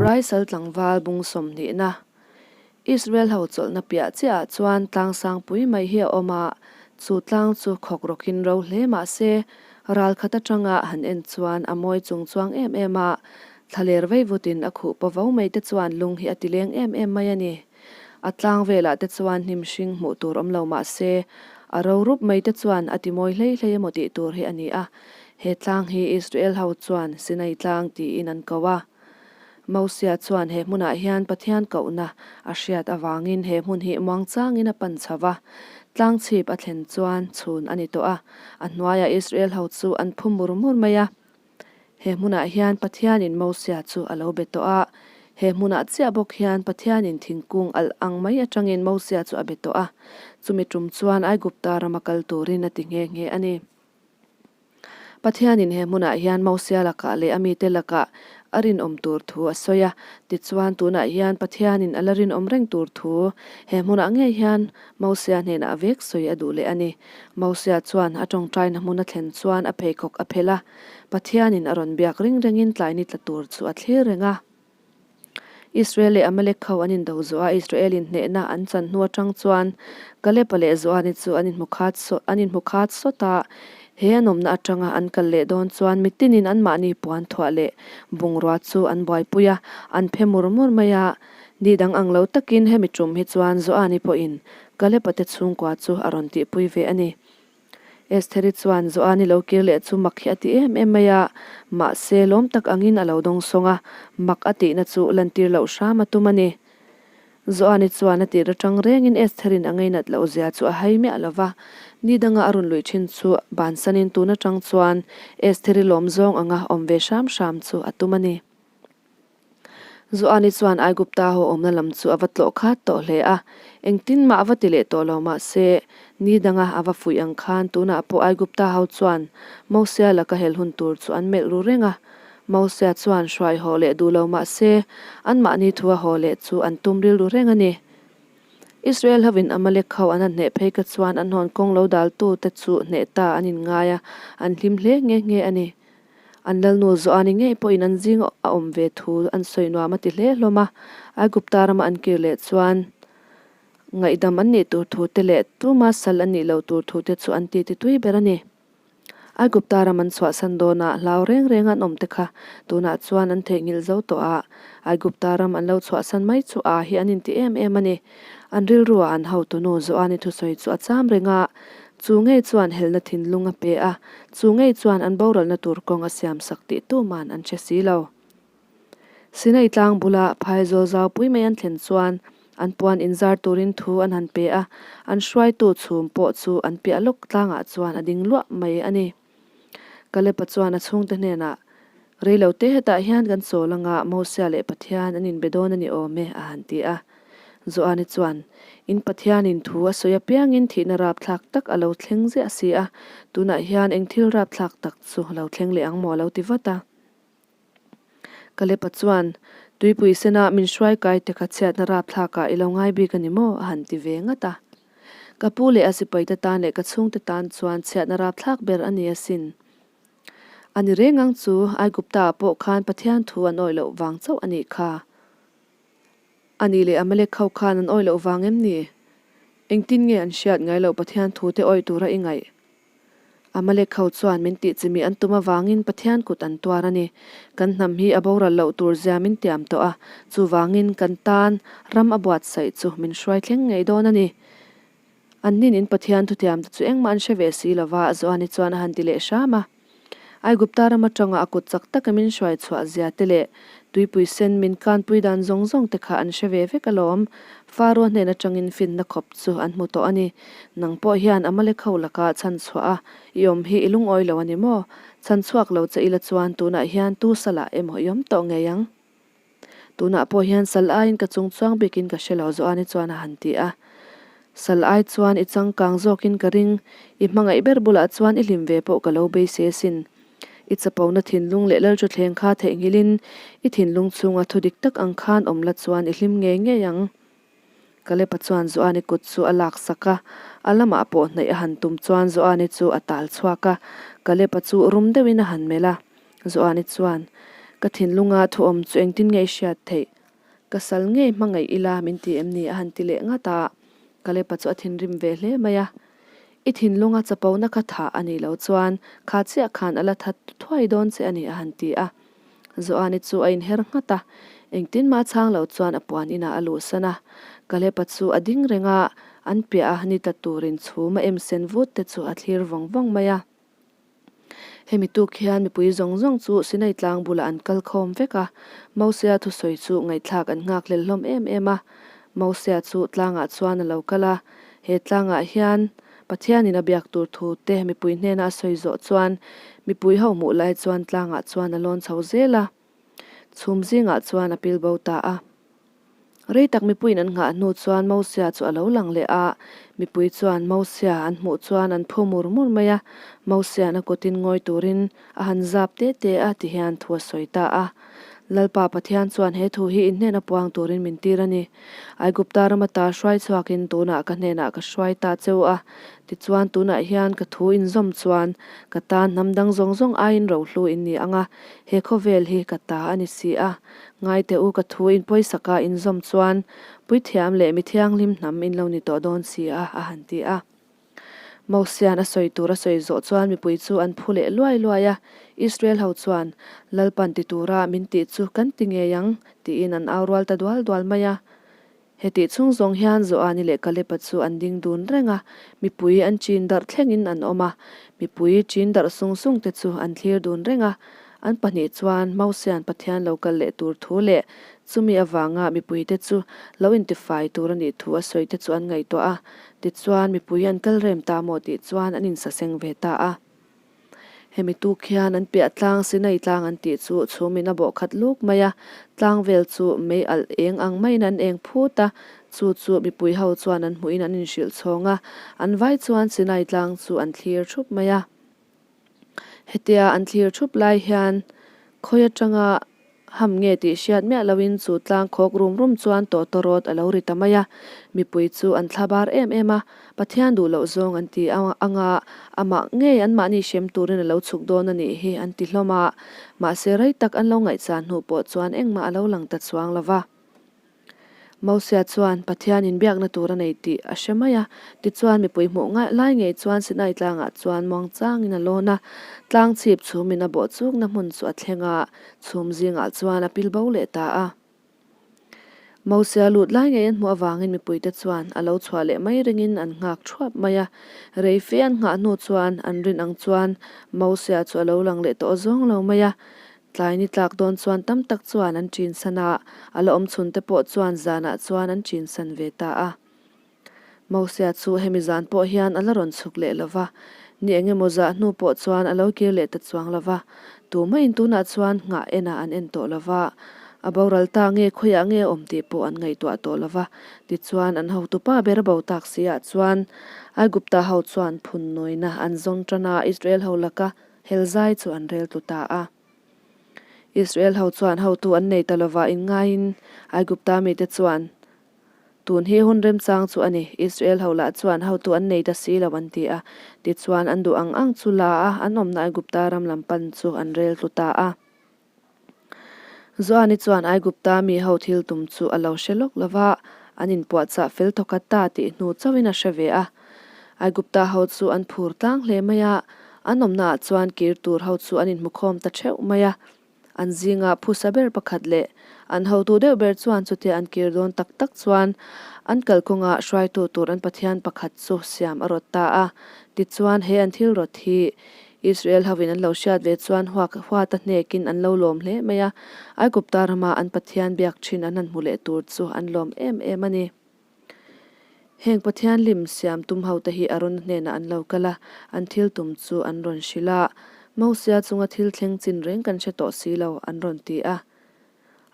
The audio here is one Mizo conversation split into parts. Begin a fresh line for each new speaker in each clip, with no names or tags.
Raisal tlangval bung sawmhnihna Israel ho chawlhna piah chiahah chuan tlang sangpui mai hi a awm a, chu tlang chu khawk rawkin ro hle mah se, ral khat atanga han en chuan a mawi chung chuang em em a, thlaler vei vutin a khuh paw vo mai te chuan lung hi a ti leng em em mai a ni. A tlang velah te chuan hnim hring hmuh tur awm lo mah se, a ro rup mai te chuan a ti mawi hlei hlei emaw tih tur hi a ni a, he tlang hi Israel ho chuan Sinai tlang tiin an ko a. Mosia chuan he hmunah hian Pathian kohna a hriat avangin he hmun hi muangchangin a pan chho va. Tlang chhip a thlen chuan chhun a ni tawh a, a hnuaiah Israel ho chu an phu mur mur mai a. He hmunah hian Pathianin Mosia chu a lo be tawh a, he hmunah chiah bawk hian Pathianin thingkung alh ang mai atangin Mosia chu a be tawh a, chumi tum chuan Aigupta rama kal turin a ti nghe nghe a ni. Pathianin he hmunah hian Mosia lakah leh a mite lakah a rinawm tur thu a sawi a. Tichuan, tunah hian Pathianin a la rinawm reng tur thu he hmunah ngei hian Mosia hnenah vek sawi a duh leh a ni. Mosia chuan a tawngtaina hmun a thlen chuan a pheikhawk a phelh a, Pathianin a rawn biak ring rengin tlaini tla tur chu a thlir reng a. Israel leh Amalek ho an indo zawh a, Israel-in hnehna an chan hnu atang chuan Kaleb-a leh Joani chu an inhmu khat sawt an inhmu khat sawt a. He an awmna atanga an kal leh dawn chuan mitinin anmahni puan thuah leh bungrua chu an buaipui a, an phe mur mur mai a. Ni dang ang lo takin hemi tum hi chuan Joani pawhin Kaleb-a te chhungkua chu a rawn tihpui ve a ni. Estheri chuan Joani lo kir leh chu mak hi a ti em em mai a, mahse lawm tak angin a lo dawng sawng a, mak a tihna chu lantir loh hram a tum a ni. Joani chuan a tir atang rengin Estherin a ngeinat loh zia chu a hai miah lo va, ni danga a rawn luih thin chu bansanin tun atang chuan Estheri lawm zawng anga awm ve hram hram chu a tum a ni. Joani chuan Aigupta ho awmna lam chu a va tlawh khat tawh hle a, engtin mah a va ti leh tawh lo mahse, ni danga a va fuih ang khan tunah pawh Aigupta ho chuan Mosia laka hel hun tur chu an melh ru reng a. Mosia chuan hruai haw leh duh lo mahse, anmahni thu a haw leh chu an tum rilru reng a ni. Israel hovin Amalek ho an han hneh phei ka chuan an hawn kawng lo daltu te chu hneh ta an inngai a, an hlim hle nghe nghe a ni. An lalnu Joani ngei pawhin an zing a awm ve thu an sawi nuam a ti hle hlawm a. Aigupta rama an kir leh chuan ngaihdam an nih tur thu te leh tuma sal an nih loh tur thu te chu an ti ti tui ber a ni. Aigupta ram an chhuahsan dawnah hlau reng reng an awm te kha tunah chuan an theihnghilh zo tawh a, Aigupta ram an lo chhuahsan mai chu a hi an inti em em a ni. An rilruah an hotunu Joani thusawi chu a cham reng a, Chu ngei chuan helna thinlung a pe a, chu ngei chuan an boralna tur kawng a siam sak tih tuman an hre si lo. Sinai tlang bula phaizawl zaupui mai an thlen chuan an puan inzar turin thu an han pe a, an hruaitu chhum pawh chu an piah lawk tlangah chuan a ding luah mai a ni. Kalepa chuan a chhungte hnenah, Reilote hetah hian kan chawl anga Mosia leh Pathian an inbe dawn a ni awm e, a han ti a. Joani chuan, In Pathianin thu a sawi apiangin thihna rapthlak tak a lo thleng ziah si a, tunah hian eng thil rapthlak tak chu lo thleng leh ang maw a lo ti vat a. Kalepa chuan, Tuipui sena min hruai kai te kha chhiatna rapthlakah i lo ngai bik a ni maw? a han ti ve ngat a. Ka pu leh a sipaite tan leh ka chhungte tan chuan chhiatna rapthlak ber a ni asin. A ni reng ang chu, Aigupta-ah pawh khan Pathian thu an awih loh vang chauh a nih kha. A nih leh Amalek ho khan an awih loh vang em ni? Engtin nge an hriat ngai loh Pathian thute awih tura i ngaih? Amalek ho chuan min tih chimih an tum avangin Pathian kut an tuar a ni. Kan hnam hi a boral loh tur zia min tiam tawh a, chuvangin kan tan ram a buatsaih chu min hruai thleng ngei dawn a ni. An ninin Pathian thutiamte chu engmah an hre ve si lo va, Joani chuan a han ti leh hram a. Aigupta ram atanga a kut chak taka min hruai chhuah zia te leh tuipui sen min kanpui dan zawng zawng te kha an hre ve vek alawm. Faro hnen atangin finna khawp chu an hmu tawh a ni. Nang pawh hian Amalek ho laka chhan chhuah a i awm hi i lungawi lo a ni maw? Chhan chhuak lo che ila chuan tunah hian tu salah emaw i awm tawh ngei ang. Tunah pawh hian sal aiin ka chung chuang bikin ka hre lo Joani chuan a han ti a. Sal ai chuan i changkang zawkin ka ring, i hmangaih ber bulah chuan i hlim ve pawh ka lo beisei asin. I chapona thinlung leh lalthutthleng kha theihnghilhin i thinlung chhunga thu dik tak ang khan awm la chuan i hlim ngei ngei ang. Kalepa chuan Joani kut chu a lak sak a, a lamah pawh hnaih a han tum chuan Joani chu a tal chhuak a, Kalepa chu rum deuhin a han melh a. Joani chuan, Ka thinlunga thu awm chu engtin nge i hriat theih? Ka sal ngei hmangaih ila min ti em ni? a han ti leh ngat a. Kalepa chu a thinrim ve hle mai a. I thinlunga chapona kha thah a nih loh chuan kha chiah khan a la that thuai dawn che a ni a han ti a. Joani chu a inher nghat a, engtin mah chhang lo chuan a puan inah a luhsan a. Kalepa chu a ding reng a, an piah a ni ta turin chhum a em sen vut te chu a thlir vawng vawng mai a. Hemi tuk hian mipui zawng zawng chu Sinai tlang bulah an kal khawm vek a, Mosia thusawi chu ngaihthlak an nghak hlel hlawm em em a. Mosia chu tlangah chuan a lo kal a, he tlangah hian Pathianin a biak tur thu te mipui hnena a sawi zawh chuan mipui ho hmuh lai chuan tlangah chuan a lawn chho zel a, chhum zingah chuan a pil bo ta a. Rei tak mipuiin an nghah hnu chuan Mosia chu a lo lang leh a, mipui chuan Mosia an hmuh chuan an phu mur mur mai a, Mosia'n a kutin ngawi turin a han zap te te a ti hian thu a sawi ta a. Lalpa Pathian chuan he thu hi in hnena puang turin min tir a ni. Aigupta ram ata hruai chhuakin tunah ka hnenah ka hruai ta cheu a, tichuan tunah hian ka thu inzawm chuan ka tan hnam dang zawng zawng aiin rohlu in ni ang a, he khawvel hi ka ta a ni si a. Ngai teh u, ka thu in pawisaka inzawm chuan puithiam leh mi thianghlim hnam in lo ni tawh dawn si a, a han ti a. Mosia'n a sawi tur a sawi zawh chuan mipui chu an phu leh luai luai a, Israel ho chuan, Lalpan ti tura min tih chu kan ti ngei ang, tiin an au rual ta dual dual mai a. Hetih chhung zawng hian Joani leh Kalepa chu an ding dun reng a, mipui an chin darh thlengin an awm a, mipui chin darh sung sung te chu an thlir dun reng a. An pahnih chuan Mosia'n Pathian lo kal leh tur thu leh chumi avanga mipuite chu lo intifai tur a nih thu a sawi te chu an ngaihtuah a, tichuan mipui an kal rem ta maw tih chuan an insaseng ve ta a. Hemi tuk hian an piah tlang Sinai tlang an tih chu chhumin a bawh khat luk mai a, tlang vel chu mei alh eng ang maiin an eng phut a, chu chu mipui ho chuan an hmuhin an inhrilh chhawng a, an vai chuan Sinai tlang chu an thlir thup mai a. Hetia an thlir thup lai hian khawi atanga ham nge tih hriat miah loin chu tlang khawk rum rum chuan tawtawrawt a lo ri ta mai a, mipui chu an thla bar em em a, Pathian duh loh zawng an ti ang a, amah ngei anmahni hrem turin a lo chhuk dawn a nih hi an ti hlawm a, mahse rei tak an lo ngaihchan hnu pawh chuan engmah a lo lang ta chuang lo va. Mosia chuan Pathian inbiakna tur a nei tih a hre mai a, tichuan mipui hmuh ngaih lai ngei chuan Sinai tlangah chuan muang changin a lawn a, tlang chhip chhumin a bawh chukna hmun chu a thleng a, chhum zingah chuan a pil bo leh ta a. Mosia lut lai ngei an hmuh avangin mipuite chuan a lo chhuah leh mai ringin an nghak thuap mai a, rei fe an nghah hnu chuan an rin ang chuan Mosia chu a lo lang leh tawh zawng lo mai a, Tlai ni tlak dawn chuan tam tak chuan an chinsan a, a la awm chhun te pawh chuan zanah chuan an chinsan ve ta a. Mosia chu hemi zan pawh hian a la rawn chhuk leh lo va, ni eng emaw zah hnu pawh chuan a lo kir leh ta chuang lo va, tumah-in tunah chuan nghah enah an en tawh lo va, a boral ta nge khawiah nge a awm tih pawh an ngaihtuah tawh lo va, tichuan an hotupa ber bo tak si ah chuan Aigupta ho chuan phun nawina an zawng tan a, Israel ho laka Helzai chu an rel tlu ta a. Israel ho chuan hotu an nei ta lova inngaiin Aigupta mite chuan, Tun hi hun remchang chu a ni, Israel ho lah chuan hotu an nei ta si lo an ti a. Tichuan an duh ang ang chu la a, an awmna Aigupta ram lam pan chu an rel tlu ta a. Joani chuan Aigupta mi ho thil tum chu a lo hre lawk lo va, an inpuahchah fel thawkhat ta tih hnu chauhin a hre ve a. Aigupta ho chu an phur tlang hle mai a, an awmnaah chuan kir tur ho chu an inhmukhawm ta theuh mai a. An zinga phusa ber pakhat leh an hotu deuh ber chuan chutia an kir dawn tak tak chuan an kalkawngah hruaitu tur an Pathian pakhat chu siam a rawt ta a. Tichuan he an thil rawt hi Israel hovin an lo hriat ve chuan huak huata hnekin an lo lawm hle mai a, Aigupta rama an Pathian biak thin an han hmu leh tur chu an lawm em em a ni. Heng Pathian lim siam tum hote hi Arona hnenah an lo kal a, an thil tum chu an rawn hrilh a, Mosia chunga thil thleng chin reng kan hre tawh si lo, an rawn ti a.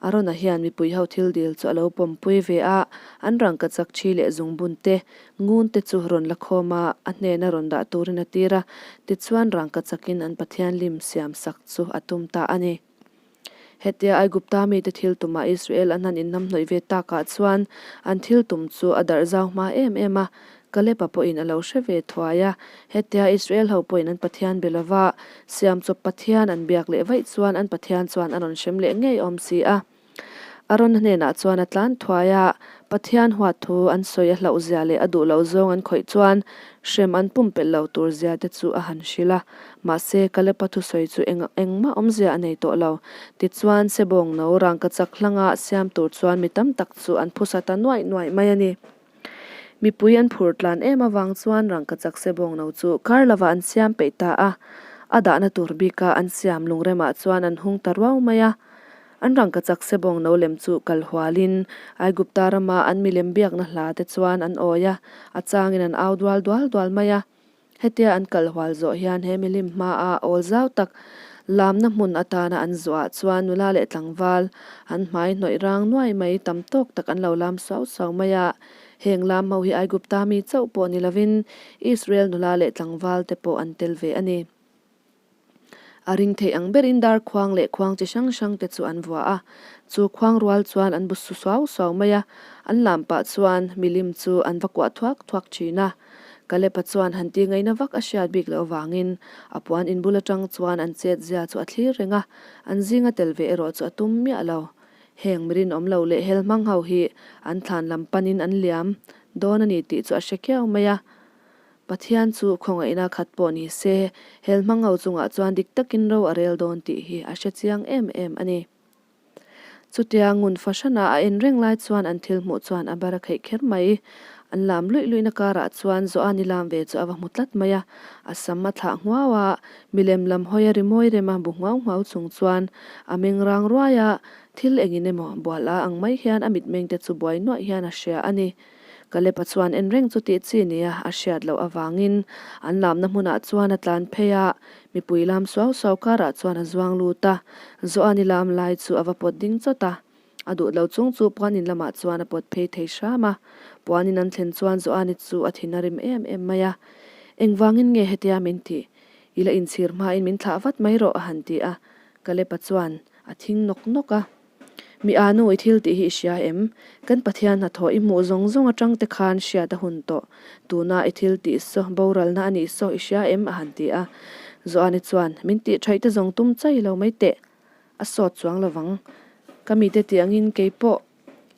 Arona hian mipui ho thil dil chu a lo pawmpui ve a, an rangkachak thi leh zungbun te, ngun te chu rawn la khawm a, a hnena rawn dah turin a tir a, tichuan rangkachakin an Pathian lim siam sak chu a tum ta a ni. Hetia Aigupta mite thil tumah Israel an han inhnamhnawih ve takah chuan an thil tum chu a darh zau hma em em a. Kaleba pawhin a lo hre ve thuai a. Hetia Israel ho pawhin an Pathian be lova, siamchawp Pathian an biak leh vaih chuan an Pathian chuan a rawn hrem leh ngei awm si a. Arona hnenah chuan a tlan thuai a, Pathian huat thu an sawi a hlauh zia leh a duh loh zawng an khawih chuan hrem an pumpelh lo tur zia te chu a han hrilh a. Mahse, Kalepa thusawi chu eng engmah awmzia a nei tawh lo. Tichuan, Sebawng no rangkachak hlanga siam tur chuan mi tam tak chu an phusa ta nuaih nuaih mai a ni. Mipui an phur tlan em avang chuan rangkachak sebawng no chu kar lovah an siam peih ta a, a dahna tur bika an siam lungremah chuan an hung ta ruau mai a. An rangkachak sebawng no lem chu kal hualin Aigupta rama an milem biakna hla te chuan an awi a, a changin an au dual dual dual mai a. Hetia an kal hual zawh hian he milim hmaa awl zau tak lamna hmun atana an zuah chuan nula leh tlangval an hmai hnawih rang nuai mai tam tawk tak an lo lam suau suau mai a. Heng lam ho hi Aigupta mi chauh pawh ni lovin Israel nula leh tlangval te pawh an tel ve a ni. A ring theih ang berin dar khuang leh khuang chi hrang hrang te chu an vua a, chu khuang rual chuan an bu su suau suau mai a, an lam pah chuan milim chu an va kuah thuak thuak thin a. Kalepa chuan han ti ngaihna vak a hriat bik loh avangin a puan inbul atang chuan an chet zia chu a thlir reng a, an zinga tel ve erawh chu a tum miah lo. Heng mirinawm lo leh hel hmang ho hi an thlan lam panin an liam dawn a ni tih chu a hre kiau mai a. Pathian chu khawngaihna khat pawh ni se, hel hmang ho chungah chuan dik takin ro a rel dawn tih hi a hre chiang em em a ni. Chutia ngun fahranah a en reng lai chuan an thil hmuh chuan a bar a kheih kher mai. An lam luih luihna karah chuan Joani lam ve chu a va hmu tlat mai a, a sam a thlah nghuau a, milem lam hawi a ri mawi rem a bu nghuau nghuau chung chuan a meng rang ruai a, thil engin emaw bual a ang mai hian a mitmeng te chu buai nuaih hian a hria a ni. Kalepa chuan en reng chu tih chi nia a hriat loh avangin an lamna hmunah chuan a tlan phei a, mipui lam suau suau karah chuan a zuang lut a, Joani lam lai chu a va pawt ding chawt a, a duh lo chung chu puanin lamah chuan a pawt phei thei hram a, puanin an thlen chuan Joani chu a thin a rim em em mai a, Engvangin nge hetia min tih? I la inchhir hmain min thlah vat mai rawh a han ti a, Kalepa chuan a thing nawk nawk a. Mi a nu i thil tih hi i hria em? Kan Pathian hnathawh i hmuh zawng zawng atang te khan hriat a hun tawh. Tuna i thil tih saw boralna a nih saw i hria em? a han ti a. Joani chuan, Min tih thaih te zawng tum chai lo mai teh. A sawt chuang lovang. Ka mite tih angin kei pawh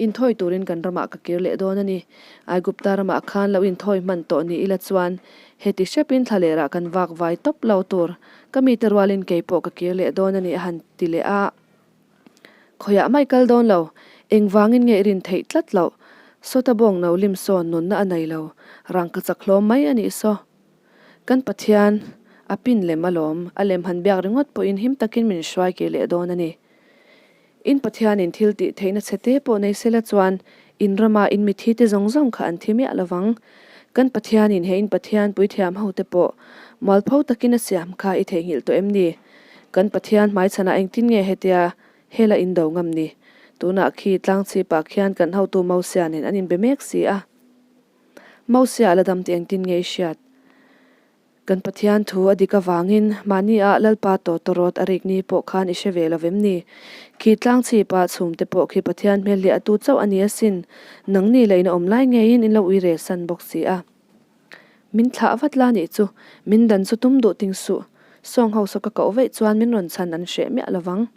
inthawi turin kan ramah ka kir leh dawn a ni. Aigupta ramah khan lo inthawi hman tawh ni ila chuan heti hrepin thlalerah kan vak vai tawp lo tur. Ka mite rualin kei pawh ka kir leh dawn a ni a han ti leh a. Khawiah mai kal dawn lo, engvangin nge i rin theih tlat loh? Sawta bawng no lim sawn nunna a nei lo, rangka chak hlawm mai a nih saw. Kan Pathian, a pin lem alawm, a lem han biak ringawt pawhin him takin min hruai kir leh dawn a ni. In Pathianin thil tih theihna chhe te pawh nei sela chuan in rama in mithi te zawng zawng kha an thi miah lovang. Kan Pathianin he in Pathian puithiam ho te pawh mualpho takin a siam kha i theihnghilh tawh em ni? Kan Pathian hmaichhanah engtin nge hetia hela in do ngam ni? Tunah khi tlangchhipah khian kan hotu Mosia nen an inbe mek si a. Mosia a la dam tih engtin nge i hriat? Kan Pathian thu a dik avangin mahnia Lalpa tawtawrawt a rik ni pawh khan i hre ve lo vem ni? Khi tlangchhipa chhumte pawh khi Pathian hmel hliah atu chauh a ni asin. Nangni leh in a awm lai ngeiin in lo ui rel san bawk si a. Min thlah vat la nih chu, min dan chu tum duh ting suh. Sawng ho saw ka koh veih chuan min rawn chhan an hreh miah lovang.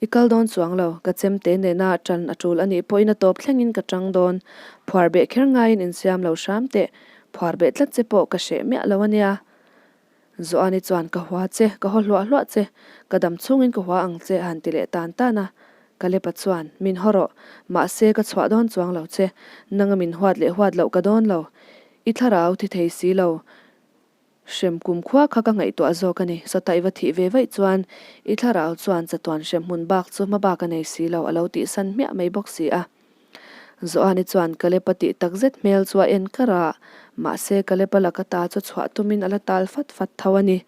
I kal dawn chuang lo, ka chemte nena tan a tul a nih pawhin a tawp thlengin ka tang dawn. Phuar beh kher ngaiin insiam lo hram teh, phuar beh tlat che pawh ka hreh miah lo a nia. Joani chuan ka hua che, ka haw hluah hluah che, ka dam chhungin ka hua ang che a han ti leh tan tan a. Kalepa chuan, Min haw rawh, mahse ka chhuah dawn chuang lo che, nanga min huat leh huat loh ka dawn lo. I thlarau thi thei si lo, hrem kum khua kha ka ngaihtuah zawk a ni. Sawta i va thih ve vaih chuan i thlarau chuan chatuan hrem hmun bak chu hma bak a nei si lo a lo tihsan hmiah mai bawk si a. Joani chuan Kalepa tih tak zet hmel chu a en kar a, mahse Kalepa laka ta chu chhuah tumin a la tal fat fat tho a ni.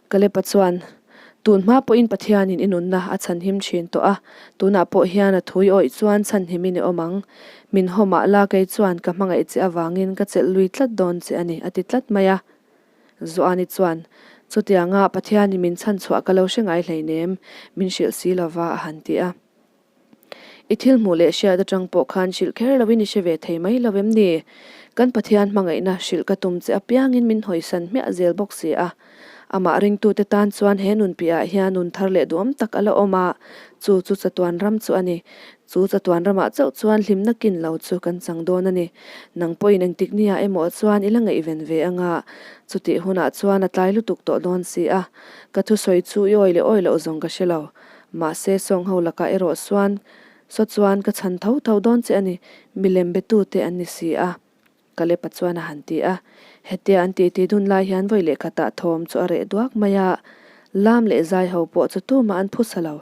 Kalepa chuan, Tun hma pawhin Pathianin i nunna a chhanhim thin tawh a, tunah pawh hian a thui awih chuan chhanhimin i awm ang. Min haw mah la kei chuan ka hmangaih che avangin ka chelh lui tlat dawn che a ni, a ti tlat mai a. Joani chuan, Chutianga Pathianin min chhanchhuah ka lo hre ngai hleinem, min hrilh si lova, a han ti a. I thil hmuh leh hriat atang pawh khan hrilh kher loin i hre ve thei mai lo em ni? Kan Pathian hmangaihna hrilh ka tum che apiangin min hawisan hmiah zel bawk si a. Amah ringtute tan chuan he nun piahah hian nun thar leh duhawm tak a la awm a, chu chu chatuan ram chu a ni. Chu chatuan ramah chauh chuan hlimna kin lo chu kan chang dawn a ni. Nang pawhin engtik nia emaw chuan i la ngaihven ve anga, chutih hunah chuan a tlai lutuk tawh dawn si a. Ka thusawi chu i awi leh awi loh zawng ka hre lo. Mahse sawng ho lakah erawh chuan saw chuan ka chhan tho tho dawn che a ni, milem betute an ni si a. Kalepa chuan a han ti a. Hetia an titi dun lai hian vawi leh khatah thawm chu a reh duak mai a, lam leh zai ho pawh chu tumah an phusa lo.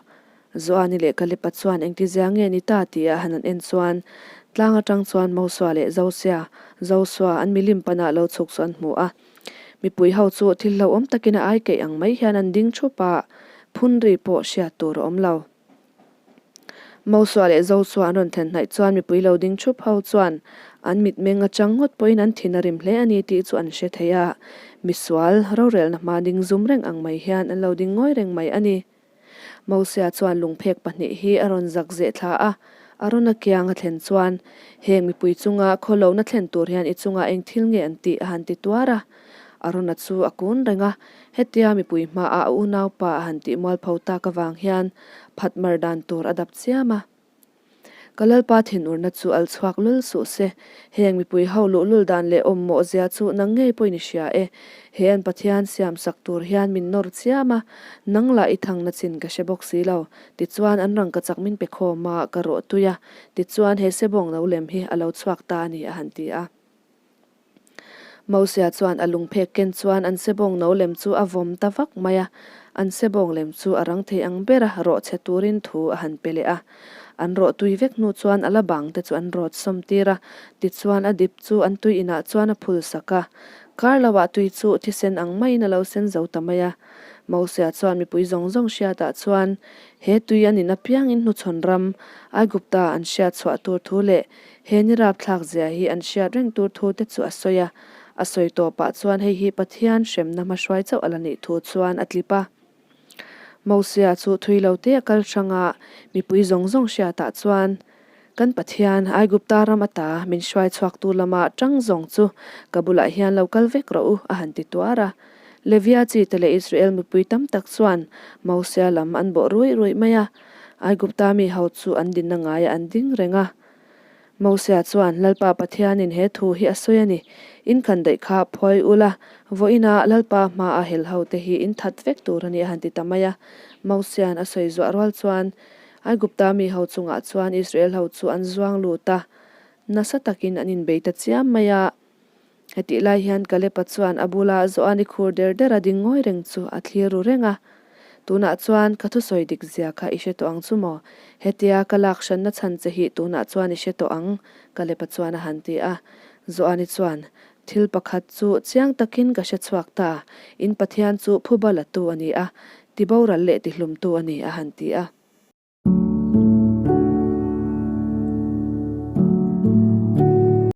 Joani leh Kalepa chuan engtizia nge ni ta tia han an en chuan tlang atang chuan Mosua leh Josia, Josua, an milim panah lo chhuk chu an hmu a. Mipui ho chu thil hlauhawm takin a ai keih ang mai hian an ding thup a, phun ri pawh hriat tur a awm lo. Mosua leh Josua an rawn thlen hnaih chuan mipui lo ding thup ho chuan an mitmeng atang ngawt pawhin an thin a rim hle a ni tih chu an hre thei a, misual rorelna hma ding zum reng ang mai hian an lo ding ngawi reng mai a ni. Mosia chuan lungphek pahnih hi a rawn zak zeh thla a, a rawn a kiang a thlen chuan, Heng mipui chunga khawlohna thlen tur hian i chungah eng thil nge an tih? a han ti tuar a. Arona chu a kun reng a, hetia mipui hmaah a unaupa a han tih mualpho tak avang hian phatmar dan tur a dap chiam a. Ka Lalpa thinurna chu al chhuak lul suh se, heng mipui ho luhlul dan leh awm mawh zia chu nang ngei pawhin i hria e. He an Pathian siam sak tur hian min nawr chiam a, nang lah i thangna chin ka hre bawk si lo. Tichuan an rangkachak min pe khawm a, ka rawh tui a, tichuan he sebawng lo lem hi a lo chhuak ta a ni a han ti a. Mosia chuan a lungphek ken chuan an sebawng no lem chu a vawm ta vak mai a, an sebawng lem chu a rang thei ang bera rawh chhe turin thu a han pe leh a. An rawh tui vek hnu chuan a la bang te chu an rawt sawm tir a, tichuan a dip chu an tui inah chuan a phul sak a. Kar loah tui chu thisen ang maiin a lo sen zo ta mai a. Mosia chuan mipui zawng zawng hriatah chuan he tui an in apiangin hnuchhawn ram Aigupta an hriat chhuah tur thu leh He ni rapthlak zia hi an hriat reng tur thu te chu a sawi a, a sawi tawpah chuan hei hi Pathian hremna hmahruai chauh a la nih thu chuan a tlip a. Mosia chu thui lo te a kal hrang a, mipui zawng zawng hriatah chuan, Kan Pathian, Aigupta ram ata min hruai chhuaktu lama tang zawng chu ka bulah hian lo kal vek rawh u, a han ti tuar a. Levia chi te leh Israel mipui tam tak chuan Mosia lam an bawh ruih ruih mai a, Aigupta mi ho chu an dinna ngaiah an ding reng a. Mosia chuan, Lalpa Pathianin he thu hi a sawi a ni. In kan daih kha phuai ula, vawiinah Lalpa hmaa hel ho te hi in that vek tur a ni a han ti ta mai a. Mosia'n a sawi zuah rual chuan, Aigupta mi ho chungah chuan Israel ho chu an zuang lut a, nasa takin an inbei ta chiam mai a. Hetih lai hian Kalepa chuan a bula Joani khur der der a ding ngawi reng chu a thlir ru reng a. Tunah chuan ka thusawi dik zia kha i hre tawh ang chu maw? Hetia ka lak hranna chhan che hi tunah chuan i hre tawh ang, Kalepa chuan a han ti a. Joani chuan, Thil pakhat chu chiang takin ka hre chhuak ta, in Pathian chu phuba latu a ni a, tiboral leh tihlumtu a ni, a han ti a.